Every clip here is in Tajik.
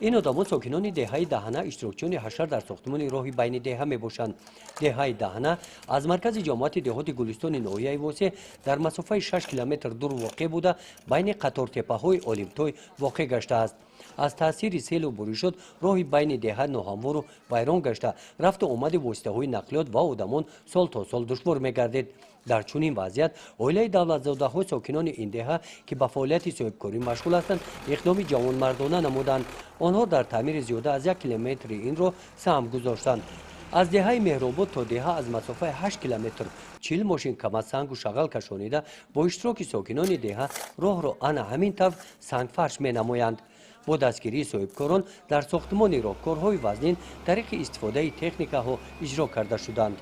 Ин одамон сокинони деҳаи Даҳана, иштирокчиёни ҳашар дар сохтмони роҳи байни деҳа мебошанд. Деҳаи Даҳана аз маркази ҷамоати деҳоти Гулистони ноҳияи Восе дар масофаи 6 километр дур воқеъ буда, байни қатортеппаҳои Олимтой воқеъ гаштааст. Аз таъсири селу буришот роҳи байни деҳа ноҳамвору вайрон гашта, рафту омади воситаҳои нақлиёт ва одамон сол то сол душвор мегардид. Дар чунин вазъият оилаи Давлатзодаҳо, сокинони ин деҳа, ки ба фаъолияти соҳибкорӣ машғул ҳастанд, иқдоми ҷавонмардона намуданд. Онҳо дар таъмири зиёда аз 1 километри ин роҳ саҳм гузоштанд. Аз деҳаи Меҳробод то деҳа аз масофаи 8 километр 40 мошин КамАЗ сангу шағал кашонида, бо иштироки сокинони деҳа роҳро ана ҳамин тавр сангфарш менамоянд. Бо дастгирии соҳибкорон дар сохтмони роҳ корҳои вазнин тариқи истифодаи техникаҳо иҷро карда шуданд.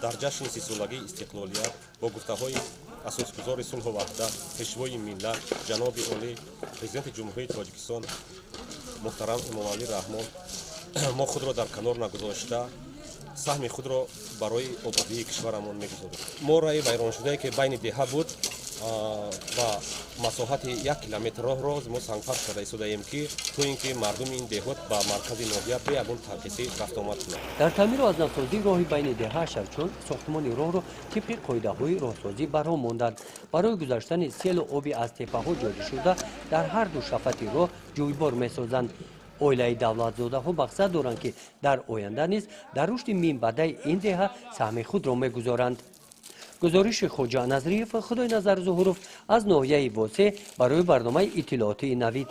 Дар ҷашни 30-солагии истиқлолият бо гуфтаҳои асосгузори сулҳу ваҳдат, Пешвои миллат, ҷаноби олӣ, Президенти Ҷумҳурии Тоҷикистон муҳтарам Эмомалӣ Раҳмон, мо худро дар канор нагузошта, саҳми худро барои ободии кишварамон мегузорем. Мо роҳи вайроншудае, ки байни деҳа буд, ба масоҳати 1 километр роҳро мо сангфарш карда истодаем, ки то ин ки мардуми ин деҳот ба маркази ноҳия бе ягон танқисӣ рафтуомад кунанд. Дар таъмиру аз навсозии роҳи байни деҳа ҳашарчиён сохтмони роҳро тибқи қоидаҳои роҳсозӣ барҳо монданд. Барои гузаштани селу оби аз теппаҳо ҷорӣ шуда, дар ҳар ду шафати роҳ ҷӯйбор месозанд. Оилаи Давлатзодаҳо мақсад доранд, ки дар оянда низ дар рушди минбаъдаи ин деҳа саҳми худро мегузоранд. Гузориши Хоҷа Назриев, Худойназар Зуҳуров аз ноҳияи Восе барои барномаи иттилоотии Навид.